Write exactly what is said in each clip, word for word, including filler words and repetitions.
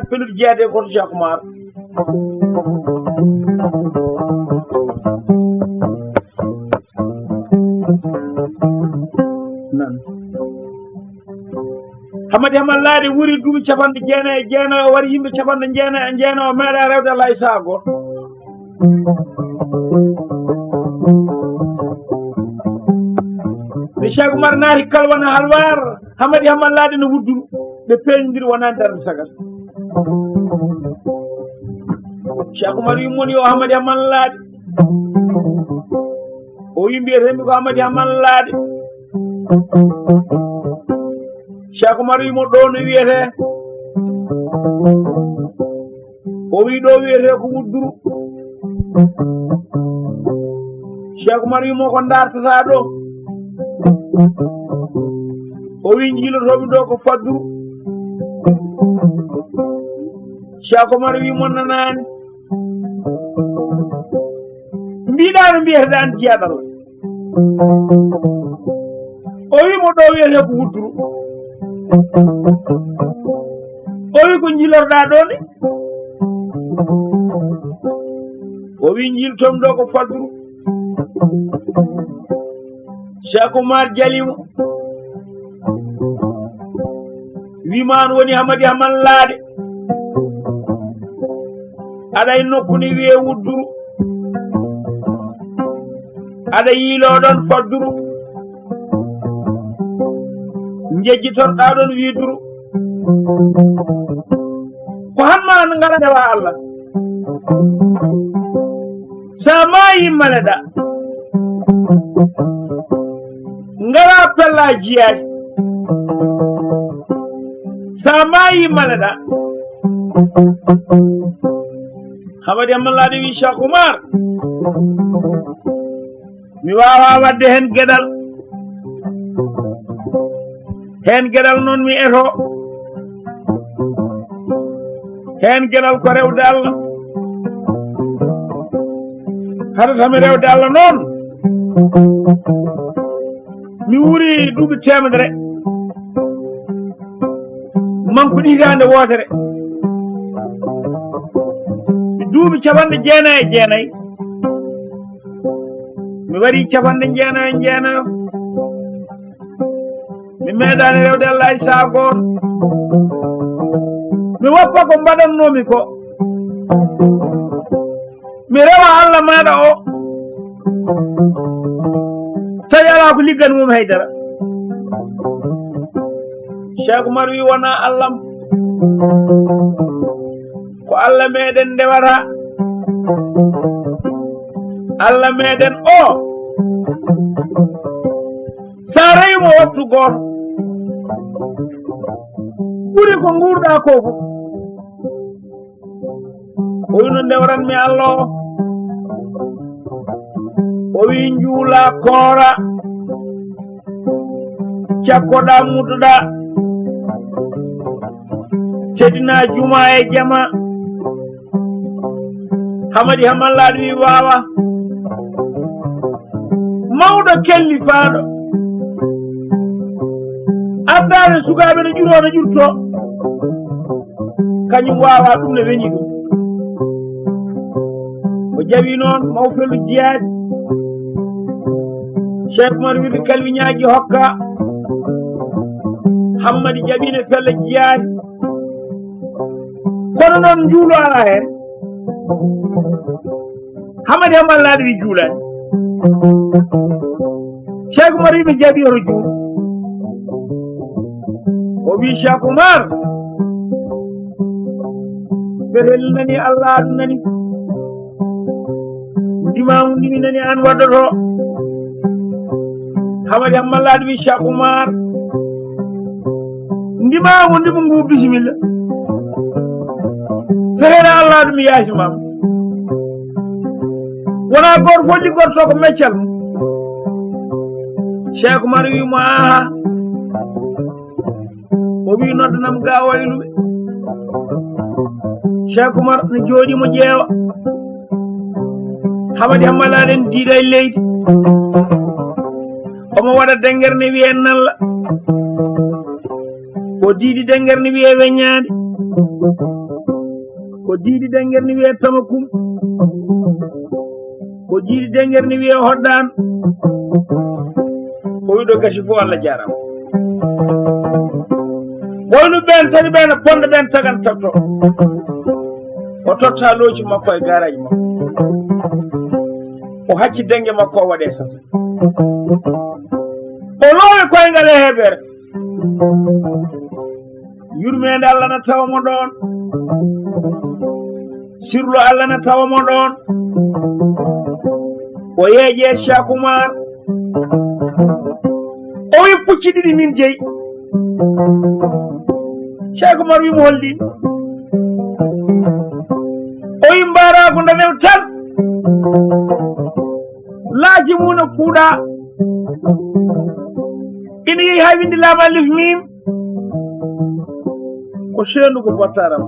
Pellet jeyaade e gooto Cheikh Oumar. Nan. Hamadi Hamallaaɗe wuuri duuɓi capanɗe jeenayi e jeenayi, o wari yimɓe capanɗe jeenayi e jeenayi, o meeɗaa rewde Alla hay sahaa gooto. Nde Cheikh Oumar naati Kalwana Halwar, Hamadi Hamallaaɗe no wudduru, ɓe peeñondiri, wonaa darnde sagal. Cheikh Oumar wi mo ni o Hamadi Hamallaaɗe. O wi mbiyetee mi ko Hamadi Hamallaaɗe. Cheikh Oumar wi mo ɗo no wiyetee. O wi ɗo wiyetee ko wudduru. Cheikh Oumar wi mo ko dartataa ɗo. O wi jiilotoomi ɗo ko fadduru. Cheikh Oumar wi mo nanaani. Mbiɗaa no mbiyeteɗaa an jeyaɗo Alla. O wi mo ɗo wiyetee ko wudduru. O wi ko jiilotoɗaa ɗo ni. O wi jiilotoomi ɗo ko fadduru. Cheikh Oumar jali mo. Wi ma an woni Hamadi Hamallaaɗe. Aɗa e nokku ni wiyee wudduru. Aɗa yiiloo ɗon fadduru. Njejjitorɗaa ɗon wiiduru. Ko han ma an ngara ndewa Alla. Sa maayi maleɗa. Ngara pella jiyaadi. Sa maayi maleɗa. Hamadi Hamallaaɗe wi Cheikh Oumar. Mi waawaa waɗde heen geɗal. Heen geɗal noon mi eto. Heen geɗal ko rewde Alla. Haɗata mi rewde Alla noon. Mi wuuri duuɓi teemedere. Mankude hitaande wootere. Duuɓi capanɗe jeenayi e jeenayi. Mi waɗi capanɗe jeenayi e jeenayo. Mi meeɗaani rewde Alla hay sahaa gooto. Mi woppa ko mbaɗannoomi ko. Mi rewa Alla maaɗa o. Tawi alaa ko liggani mum haydara. Cheikh Oumar wi wonaa Alla am. Ko Alla meɗen ndewata. Alla meɗen o. Sa rewi mo waktu gooto. Ɓuri ko nguurɗa ko fof. O wi no ndewranmi Alla o. O wi njuula koora. Cakkoɗa mudduɗa. Teddina juma e jama. Hamadi Hamallaaɗo wi waawa. Mawɗo kellifaaɗo. Addaade sukaaɓe no ƴuroo no ƴurtoo. Kañum waawaa ɗum ne weñi ɗum. O jawi noon maw fellu jiyaadi. Cheikh Oumar wirdi kalwiñaaji hokka. Hammadi jaɓi ne fella jiyaadi. Kono noon njuulu alaa heen. Hamadi Hamallaaɗo wi juulaani. Cheikh Oumar wi mi jaɓi oto juul. O wi Cheikh Oumar. Berel nani Allah aɗum nani. Ndimaamu ndi mi nani an waɗɗoto. Hamadi Hamallaaɗo wi Cheikh Oumar. Ndimaamu ndi mo ngu bisimilla. Ferere Allah ɗum yaasi maam. Wona goto fof liggorto ko meccal mum. Cheikh Oumar wi mo aha. O wi noddanam ga wayluɓe. Cheikh Oumar no jooɗi mo ƴeewa. Hamadi Hamallaaɗo en diida e leydi. Omo waɗa dengere ne wiye nalla. O diidi dengere ne wiye weññaande. Ko diidi dengel ni wiye tamakum. Ko diidi dengel ni wiye hoddaan. O wiɗo gasi fof, Allah jaaraama. Wayno ɓeen tati ɓeen, ponda ɓeen tagan totto. O totta looci makko e garaaji makko. O hacci denge makko, o waɗe sasa. O loowi koyngal e heeɓere. Yurmeende Allah na tawa mo ɗoon. Sirlu Allah na tawa mo ɗoon. O yeeƴe Cheikh Oumar. O wi pucci ɗiɗi min jeyi. Cheikh Oumar wi mo holɗi. O wi mbaaraagu nda new tan. Laaji mum no kuuɗa. Ina yehi haa winndi laama alif miim. Ko seendu ko bottaram.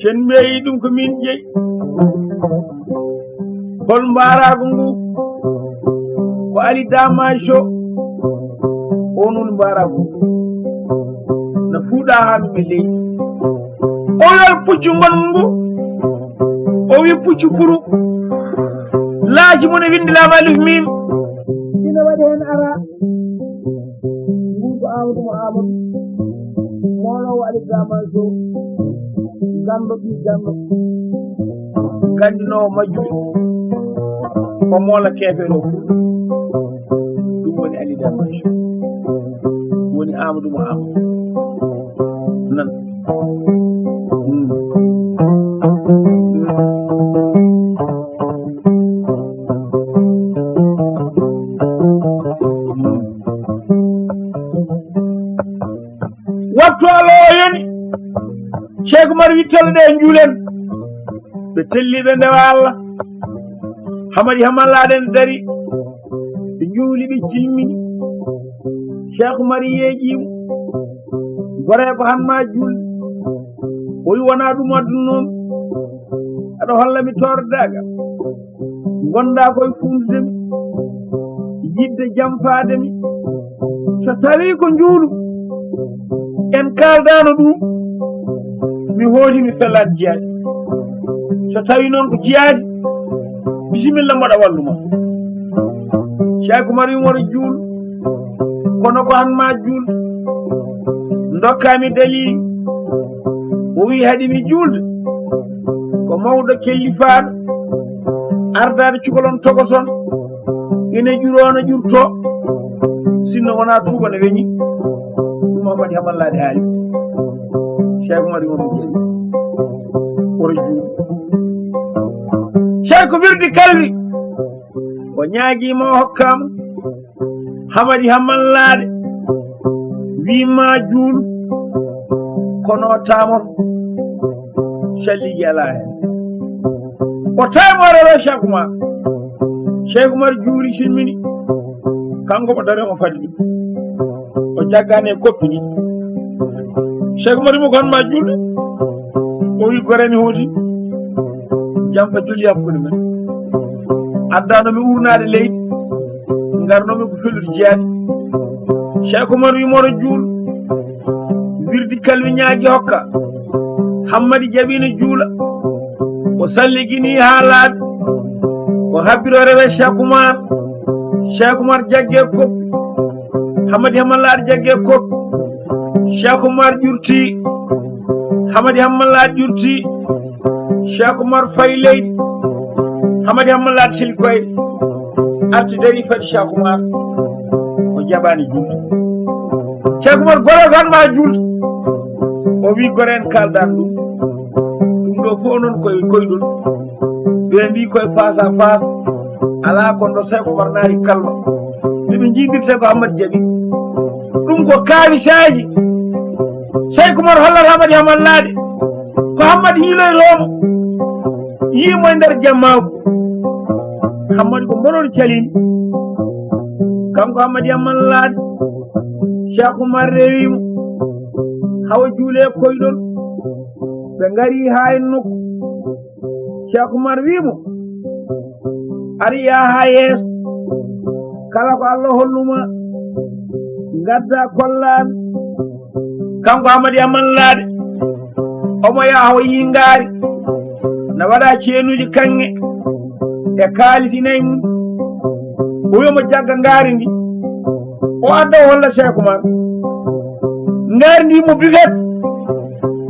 Sen mbeyi ɗum ko min jeyi. Hol mbaaraagu ngu? Ko Ali Damajo. O nun mbaaraagu ngu. Na fuuɗa haa mi leydi. O wi puccu ngongu ngu. O wi puccu kuru. Laaji mum e winndi laama alif miim. Ina waɗi heen ara. Ngu ko Amadou mo Amadou. Mawɗo o waɗi gamal dow. Ganndo ɓi ganndo. Ganndinoowo majjuɓe. Ko moola keefeero. Ɗum woni Ali Damajo. Woni Amadou mo Amadou. Nan. Wattu Allah o yani. Cheikh Oumar wittala ɗe njuulen. Ɓe telli ɓe ndewa Allah. Hamadi Hamallaaɗe en dari. Ɓe njuuli ɓe cilmini. Cheikh Oumar yeeƴiimo. Goree ko han ma juul. O wi wonaa ɗum adduno noon. Aɗa holla mi toordaagal. Ngondaa koye fuundude mi. Yiɗde jamfaade mi. So tawii ko njuulu en kaaldaano ɗum, mi hooti mi felaani jiyaade. So tawii noon ko jiyaade, bisimilla mboɗa wallu ma. Cheikh Oumar wi mboɗo juul, kono ko han ma juul. Ndokkaa mi dalili. O wi haɗi mi juulde. Ko mawɗo kellifaaɗo. Ardaade cukalon tokoson. Ina ƴuroo no ƴurtoo. Sinno wonaa tuuba no weñi. Ɗum Hamadi Hamallaaɗe haali. Cheikh Oumar Oumar Diallo. Woro juul. Cheikh ko wirdi kalwi. O ñaagii ma o hokkaama. Hamadi Hamallaaɗe. Wii ma juul. Kono o taamor. Calligi alaa heen. O tawi mo rewa Cheikh Oumar. Cheikh Oumar juuli silmini. Kanko mo dare mo faddi. O jaggani e koppi ɗi. Cheikh Oumar mo kon ma juulde. O wi gore mi hooti. Jamfa juli hakkunde men. Addano mi urnaade leydi. Ngarno mi ko felude jeyaade. Cheikh Oumar wi moro juul. Wirdi kalwi ñaagi hokka. Hammadi jaɓiino juula. O salligini haa laaɓi. O habbiro rewe Cheikh Oumar. Cheikh Oumar jagge koppi. Hammadi Hamallaaɗe jagge koppi. Cheikh Oumar ƴurti. Hammadi Hamallaaɗe ƴurti. Cheikh Oumar fayi leydi. Hammadi Hamallaaɗe sili koyɗe. Arti dari fadi Cheikh Oumar. O jaɓani juulde. Cheikh Oumar gore tan ma juulde. O wi gore en kaldan ɗum. Ɗum ɗo fof noon koye koyɗol. Ɓe mbi koye face à face. Alaa kono ɗo Cheikh Oumar naari kalma. Nde ɓe jiidirte ko Hammadi jaɓi. Ɗum ko kawisaaji. Cheikh Oumar hollata Hammadi Hamallaaɗe. Ko Hammadi yiiloytoomo. Yiimo e nder jammaagu. Hammadi ko mboɗon calini. Kanko Hammadi Hamallaaɗe. Cheikh Oumar rewimo. Hawa juule koyɗol. Ɓe ngari haa e nokku. Cheikh Oumar wii mo, "Ari yaa haa yeeso. Kala ko Allah holluma, ngadda kollaami." Kanko Hammadi Hamallaaɗe, Omo yaha o yii ngaari, na waɗa ceenuuji kaŋŋe e kaalisi nayi mum. O wiya mo jagga ngaari ndi, o adda o holla Seeku Umar. Ngaari ndi mo bifet,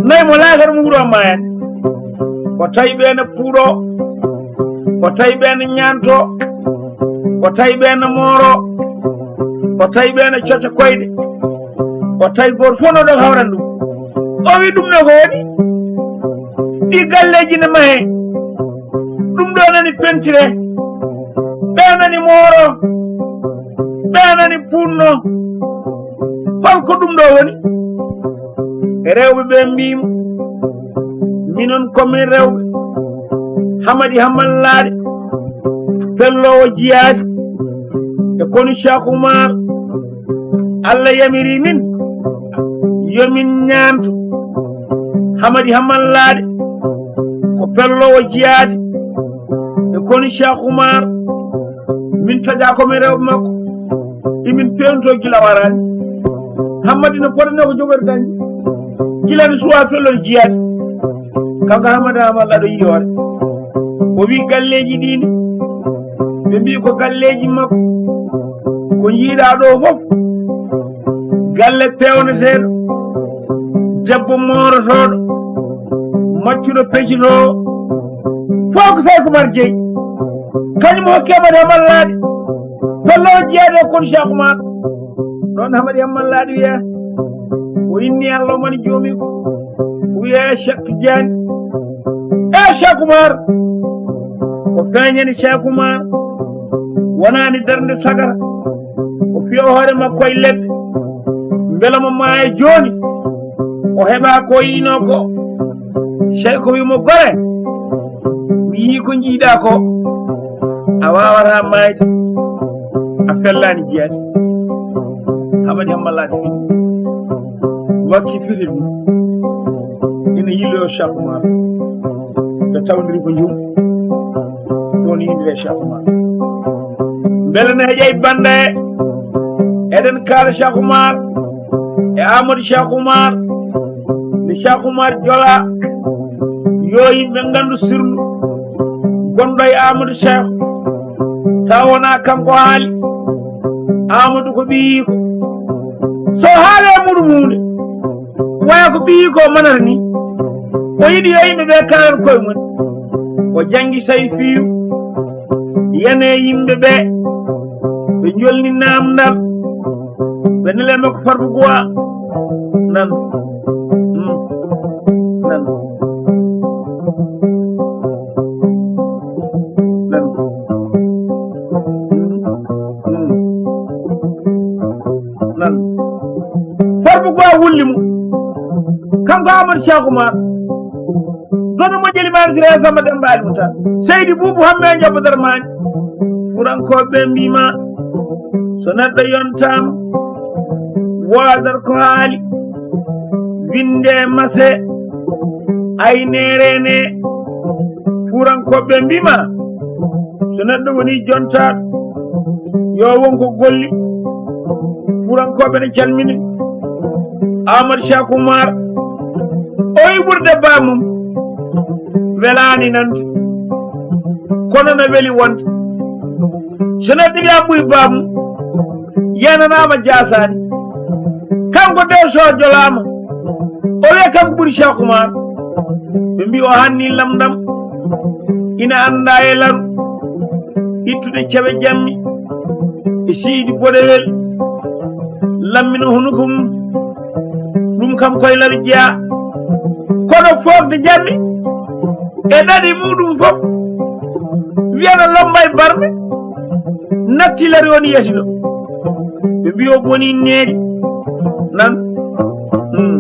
nayi mo laakara mo wuro maayani. O tawi ɓe na puuɗo, o tawi ɓe na ñaanto, o tawi ɓe na mooro, o tawi ɓe na cocca koyɗe, o tawi gooto fof no ɗo hawran ɗum. O wi ɗum ɗo ko woni? Ɗi galleeji ne mahee, ɗum ɗo nani pentire, ɓe nani mooro, ɓe nani puunno. Hol ko ɗum ɗo woni? Rewɓe ɓe mbiimo, minen ko min rewɓe Hamadi Hammallaaɗe, pelloowo jiyaadi e konu Cheikh Oumar. Allah yamiri min yo min ñaantu Hamadi Hammallaaɗe, ko pelloowo jiyaadi e konu Cheikh Oumar. Min taƴa ko min rewɓe makko, imin pewnto gila waraani. Hammadi no potani ko jogori dañde gila no suwa pellol jiyaade. Kanko Hammadi Hammallaaɗe yiyoore, o wi galleeji ɗi ne, ɓe mbi ko galleeji makko, ko jiiɗa ɗo fof, galle peewneteeɗo, debbo moorotooɗo, maccuɗo peccitoowo, fof ko Seeku Umar Jeey. Kañum hokki Hamadi Hammallaaɗe, pelloowo jiyaade e konu Cheikh Oumar. Ɗoon Hamadi Hammallaaɗe wiya, o inni Allah mani joomi ko, o wiya e Cheikh Tidiane, e Cheikh Oumar. O feeñani Cheikh Oumar, wonaani darnde sagara, o fiya hoore makko e leɗɗe, mbela mo maaya jooni, o heɓa ko yino ko. Cheikh o wi mo, gore, mi yii ko jiiɗa ko, a waawata maayde, a fellaani jiyaade. Hamadi Hammallaaɗe wakki fitel mum, ina yiloyo Cheikh Oumar, ɓe tawdiri ko jum. Ɗon yimɓe Cheikh Oumar, mbele ne heƴay bannde, eɗen kaala Cheikh Oumar e Amadou Cheikh Oumar. Nde Cheikh Oumar jola, yo yimɓe nganndu sirlu gonɗo e Amadou Cheikh, taw wona kanko haali. Amadou ko ɓiyiiko, so haali e muɗum huunde, waya ko ɓiyiiko manata ni. O yiɗi yo yimɓe ɓe kaalan koye mum. O janngi Sayfiyu, yani e yimɓe ɓe, ɓe jolni naamndal, ɓe neli e makko Farba Guwa. Nan. Mm. Nan. Nan. Mm. Nan. Farba Guwa wulli mo, kanko Amadou Cheikh Oumar. Gono mo jeli maari Sira Samba Demba Ali Mouta, Seydi Boubou Hamme Joop Darmani. Furankooɓe mbiima, so neɗɗo yontaama, woodata ko haali, winde mase, ayneere ne. Furankooɓe mbiima, so neɗɗo woni jontaaɗo, yo won ko golli. Furankooɓe ne calmini Amadou Cheikh Oumar. O yiɓurde baamum welaani nande, kono no weli wonde. So neɗɗo wiya ɓuy baamum, yenanaama jaasaani. Kanko de so jolaama, o wiya kanko ɓuri Cheikh Oumar. Ɓe mbi o hanni lamndam ina annda e laru, ittude ceɓe jammi e siidi boɗewel, lammina hunuko mum. Ɗum kam koye laru jeya. Kono foofde jammi e ɗaɗi muɗum fof, wiyana lomba e barme, natti lari on yasi ɗo. Ɓe mbi o boni neeɗi nan. Hmm.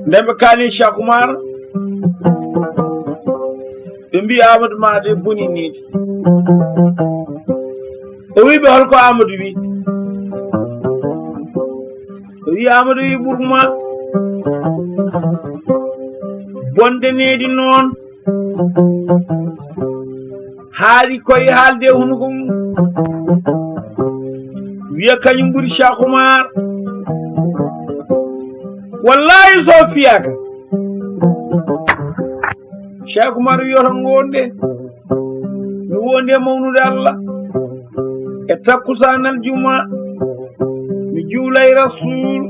Nde ɓe kaali Cheikh Oumar, ɓe mbi Amadou ma de boni needi. O wi ɓe, holko Amadou wi? O wi Amadou wi ɓurma bonde needi noon. Haali koye haalde e hunuko mum, wiya kañum ɓuri Cheikh Oumar. Wallahi so fiyaka Cheikh Oumar wiyata ngonde, mi wonde mawnude Allah e takkusaan aljuma, mi juulay Rasul.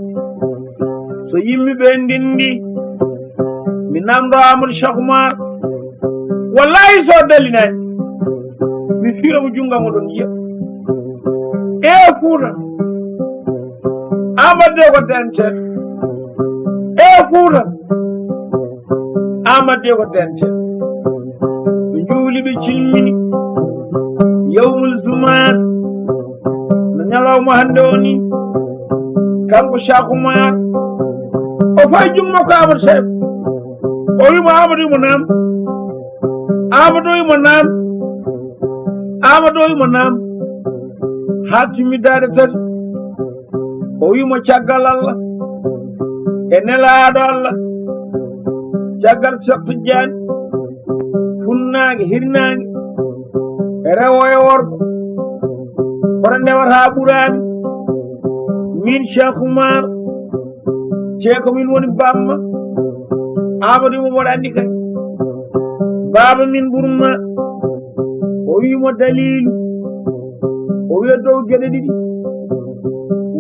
So yimɓe ɓe ndenndi, mi namndo Amadou Cheikh Oumar. Wallahi so dallinani, mi fiira mo junngo am, oɗon yiya. E Fuuta, Amadou de ko dente. E Fuuta, Amadou de ko dente. Ɓe njuuli, ɓe cilmini yawmul jumaat, no ñalawma hannde o ni. Kanko Cheikh Oumar, o fayi junngo makko Amadou Cheikh, o wi mo, Amadou wi mo naam. Amadou wi mo naam. Amadou wi mo naam. Haa timmidaade tati, o wi mo caggal Allah e nelaaɗo Allah, caggal Cheikh Tidiane, funnaange, hirnaange, e rewo e worgo, hoto ndewata ɓuraani, min Cheikh Oumar, te ko min woni bamma. Amadou mo mboɗo anndi kay, baaba min ɓurma. O wi mo daliilu, o wiya dow geɗe ɗiɗi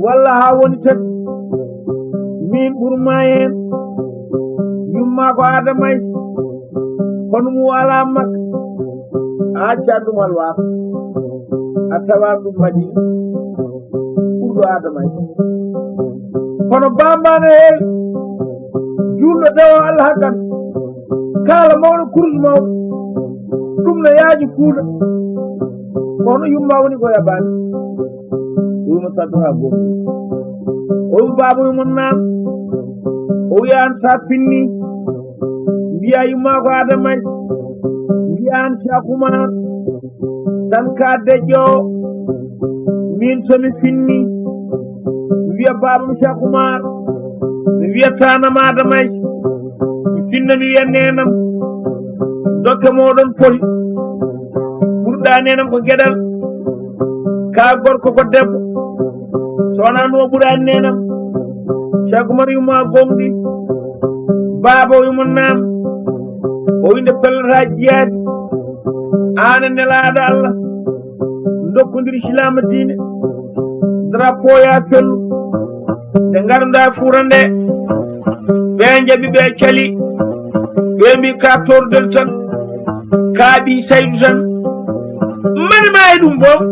walla haa woni tati, min ɓurma heen. Yumma ko Adama e kono mo alaa makka, a accan ɗum halwaaka, a tawa ɗum Madina, ɓurɗo Adama e. Kono bamma no heewi, juulɗo dewo Allah haqqan, kaala mawɗo kurus mawɗo, ɗum no yaaji Fuuta. Kono yumma woni ko yabaani. O wi mo, saddu haa gooto. O wi, baaba wi mo, naam. O wi, aan sa pinni, mbiya yumma ko Adama e, mbiya aan Cheikh Oumar, tan ka deƴƴo. Min so mi finni, mi wiya baaba mi Cheikh Oumar, mi wiya tanam Adama e, mi finna mi wiya nenam, dokke moɗon poti. Ɓurɗa nenam ko geɗal, ka gorko ko debbo. So wonaa ɗum o ɓuraani nenam. Cheikh Oumar yumma gonɗi. Baaba o yumma naam. O winde pellata jiyaade. Aan e nelaaɗo Allah, ndokkondiri silaama diine. Drapeau ya fellu. Nde ngarda Fuuta nde, ɓe njaɓi, ɓe cali, ɓe mbi ka tordel tan, ka ɓi Saydu tan. Mani ma e ɗum boom,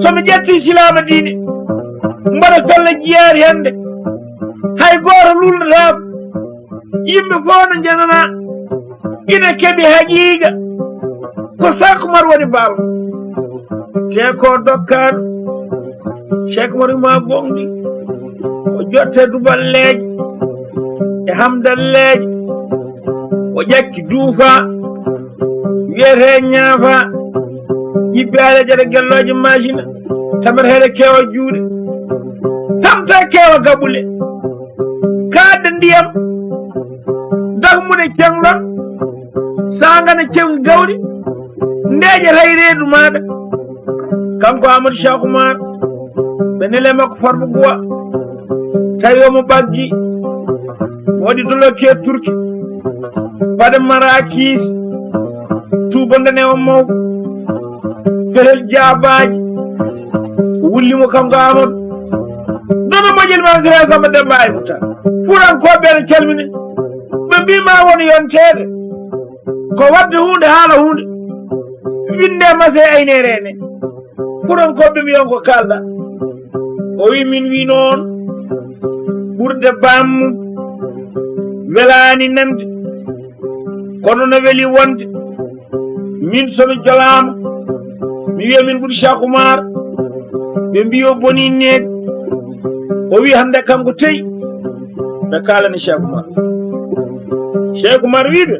so mi ƴetti silaama diine, mbaɗa fella jiyaari hannde, hay gooto lulnataako. Yimɓe fof no njanana, ina keɓi haqiiqa ko Cheikh Oumar woni baaba. Te ko dokkaaɗo, Cheikh Oumar ma gonɗi, o jotte duballeeje e hamdalleeje, o ƴakki duufa, wiyete ñaafa, jibbi ale jara gellooje maasina, tamata heɗe keewa juuɗe, tamta keewa gaɓule, kaadda ndiyam, dagmuɗe cengɗon, sangana ceng gawri, ndeeƴa ray reedu maaɗa. Kanko Amadou Cheikh Oumar, ɓe nele makko Farba Guwa, tawi omo ɓaggi, waɗi doloke Turki, paɗe marakis, tuubandane o mawɗo, pelel jaabaaji, wulli mo kanko Amadou. Dono moƴƴel ma Sira Samba Demba Aymuta. Fuurankooɓe ɓe no calmini. Ɓe mbi ma woni yonteede. Ko waɗde huunde haala huunde. Winde mase aynereene. Furankoɓe mbiyon ko kalɗa. O wi min wi noon ɓurde bammu welaani nande, kono no weli wonde. Min somi jolaama mi wiya min ɓuri Cheikh Oumar, ɓe mbi o boni neeɓi. O wi hannde kanko tey ɓe kaalani Cheikh Oumar. Cheikh Oumar wiɓe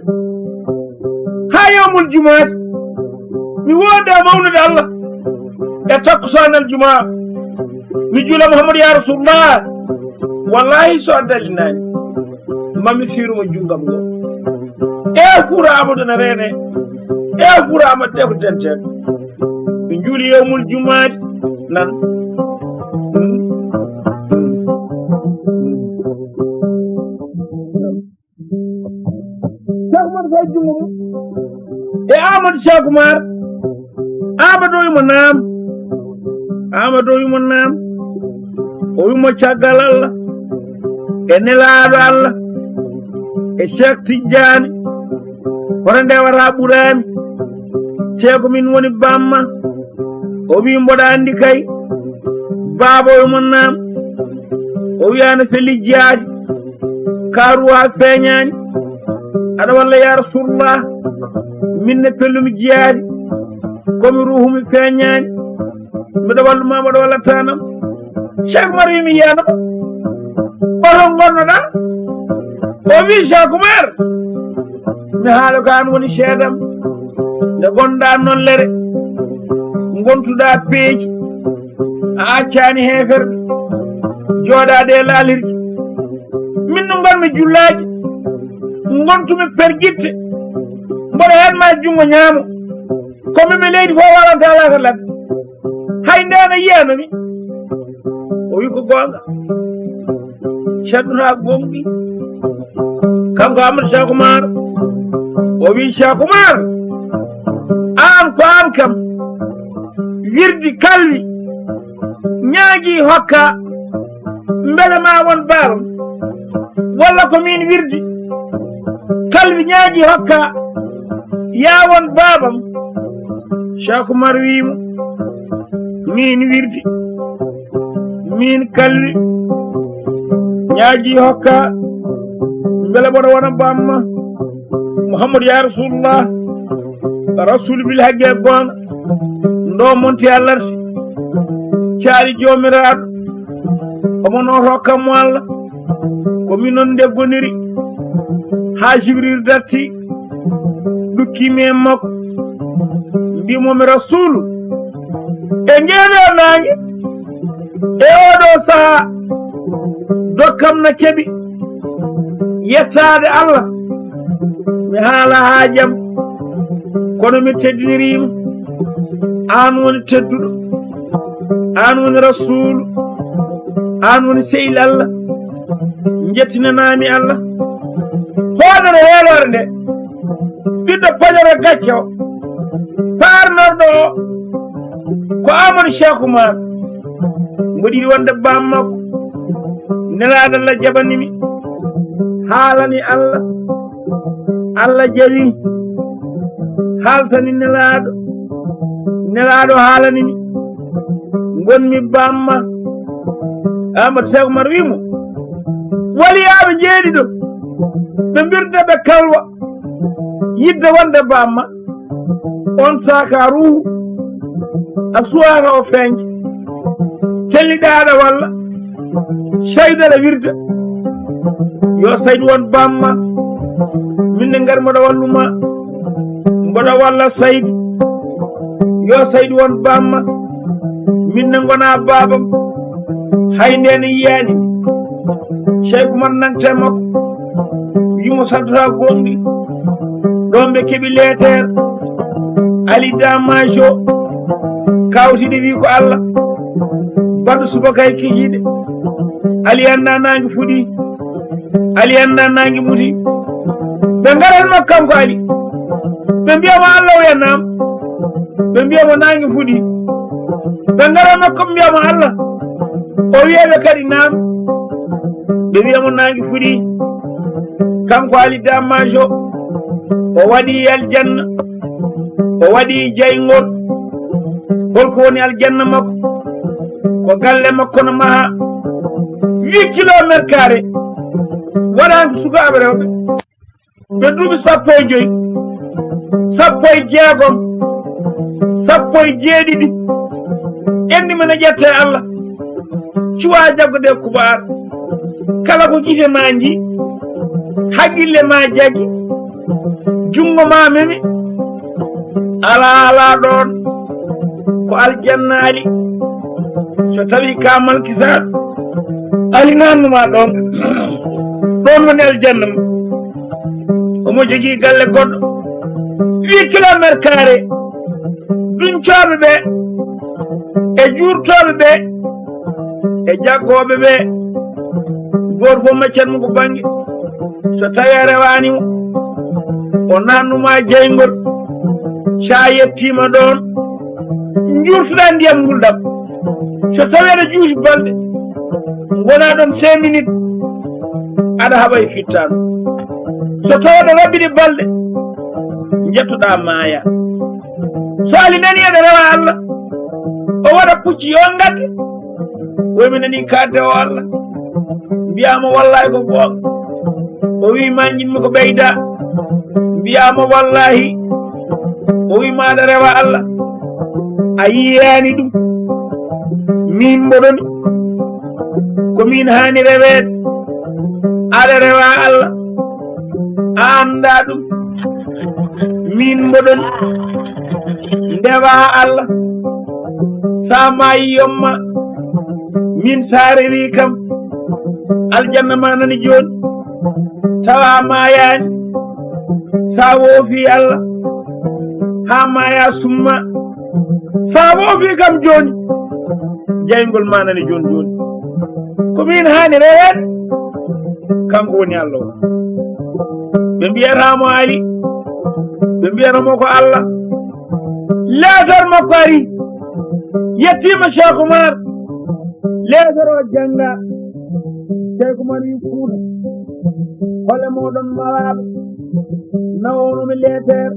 haa yawmul jumaati mi wooda mawnude Allah e takkusaanal jumaa, mi juula Muhammadu ya Rasulullah. Wallahi so a dallinaani mami fiiruma junngam ngo. E fura Amadou na reene, e fura Amadou de ko denten. Ɓe njuuli yawmul jumaati nan. Cheikh Oumar Faye junngo mum e Amadou Cheikh Oumar. Amadou o wimo naam. Amadou o wimo naam. O wimo caggal Allah e nelaaɗo Allah e Cheikh Tidiane, hoto ndewata ɓuraami. Te ko min woni bamma. O wi mboɗa anndi kay baaba o wimo naam. O wi ana feli jiyaade. Kaaruwa feeñaani. Aɗa walla ya Rasulullah. Min ne pellumi jiyaade. Komi ruuhu mi feeñaani. Mbiɗa walluma mboɗo wallatanam. Cheikh Oumar wi mi yiyanoma. Oto gonnoɗa? O wi Cheikh Oumar, mi haala ko an woni seedam. Nde gonɗa noon lere, gontuɗa peeji, a accani heeferɓe jooɗaade e laalirki. Min no ngonmi jullaaji, ngontumi pergitte, mboɗo heen ma junngo ñaamo. Komi mi leydi fof wawata laata ladde. Hay ndena yiyanami. O wi ko goonga. Ceddora gonɗi. Kanko Amadou Cheikh Oumar. O wi Cheikh Oumar, an ko an kam wirdi kalwi ñaagi hokka, mbele ma won baabam? Walla ko min wirdi kalwi ñaagi hokka, ya won baabam? Cheikh Oumar wimo, min wirdi, min kalwi ñaagi hokka, mbele mboɗo wona bamma? Muhammadu ya Rasulullah, Rasul bil haqqi e goonga, ndo monti alarsi, caali joomiraaɗo, omo noto kammo Allah. Ko min noon nde goniri haa Jibril darti, ɗukkimi e makko, mbimo mi Rasulu, e ngeɗo naange, e oɗo saha, dokkam na keɓi yettaade Allah. Mi haala haajam, kono mi teddiniriima. Aan woni tedduɗo, aan woni Rasuulu, aan woni sehil Allah. Njettinanaami Allah. Hoodere weeloore nde, ɓiɗɗo Pajoro gacce o, paarnorɗo o, ko Amadou Cheikh Oumar. Mboɗo yiɗi wonde bammakko. Nelaaɗo Allah jaɓani mi. Haalani Allah. Allah jaɓi. Haaltani Nelaaɗo. Nelaaɗo haalani mi. Ngonmi bamma. Amadou Cheikh Oumar wimo, waliyaaɓe jeeɗiɗo, ɓe mbirda ɓe kalwa yidde wonde bamma. On saaka ruuhu a suwata o feeñde. Telliɗa aɗa walla, Saydu aɗa wirda. Yo Saydu won bamma, min ne ngar mboɗo walluma, mboɗo walla Saydu. Yo Saydu won bamma, min ne ngona babam. Hay nde ne yiyani. Cheikh Oumar nante makko, wimo saddata gonɗi. Ɗon ɓe keɓi leeteer Ali Damajo, kawtide wi ko Allah baɗɗo subaka e kikiɗe. Ali annda nangue fuɗi, Ali annda nangue muti. Ɓe ngaran makko kanko Ali, ɓe mbiyamo Allah o yannam. Ɓe mbiyamo nangue fuɗi. Ɓe ngaran makko ɓe mbiyamo Allah o wiyaɓe kadi nam. Ɓe wiya mo nangue fuɗi. Kanko Ali Damajo, o waɗi aljanna, O waɗi jayngol. Holko woni aljanna makko? Ko galle makko no maha. Huit kilomètres carrés. Waɗaanki sukaaɓe rewɓe ɓe duuɓi sappo e joyi, sappo e jeegom, sappo e jeeɗiɗi. Enɗi men a ƴette e Allah. Cuwa jaggude kubaar. Kala ko gite ma nji, haqqille ma jaggi, junngo ma memi, alaa, alaa ɗoon ko aljanna ali. So tawi ka malkisaaɗo, ali nannu ma ɗoon. Ɗoon woni aljanna ma. Omo jogii galle goɗɗo. Huit kilomètres carrés. Duñcooɓe ɓe e juurtooɓe ɓe e jaggooɓe ɓe, gooto fof maccat mo ko bannge. So tawi a rewaani mo, o naatnuma jeyngol, so a yettiima ɗoon, njuurtuɗaa ndiyam ngulɗam. So tawi aɗa juuti balɗe, ngonaa ɗoon cinq minutes, aɗa haɓa e fittaandu. So tawi aɗa raɓɓiɗi balɗe, njettoɗaa maaya. So ali nani aɗa rewa Allah, o waɗa pucci yo ngadde. Woy mi nani kaadde o Allah, mbiyaama wallahi ko goonga. O wi ma njiɗmi ko ɓeyda, mbiyaama wallahi. O wi ma aɗa rewa Allah, a yiyaani ɗum. Min mboɗoni ko min haani reweede, aɗa rewa Allah, a anndaa ɗum. Min mboɗon ndewa Allah, sa maayi yomma. Min sa rewi kam, aljanna ma nani jooni, tawa maayaani. Sa woofi Allah, ha maaya summa. Sa woofi kam jooni, jeyngol ma nani jooni jooni. Ko min haani reweede, kanko woni Allah o. Ɓe mbiyata mo Ali, ɓe mbiyata mo ko Allah. Leetar makko ari, yettiima Cheikh Oumar. Leetar o jannga. Cheikh Oumar wi Fuuta, hole mooɗon mawaaɓe nawoonomi leetar?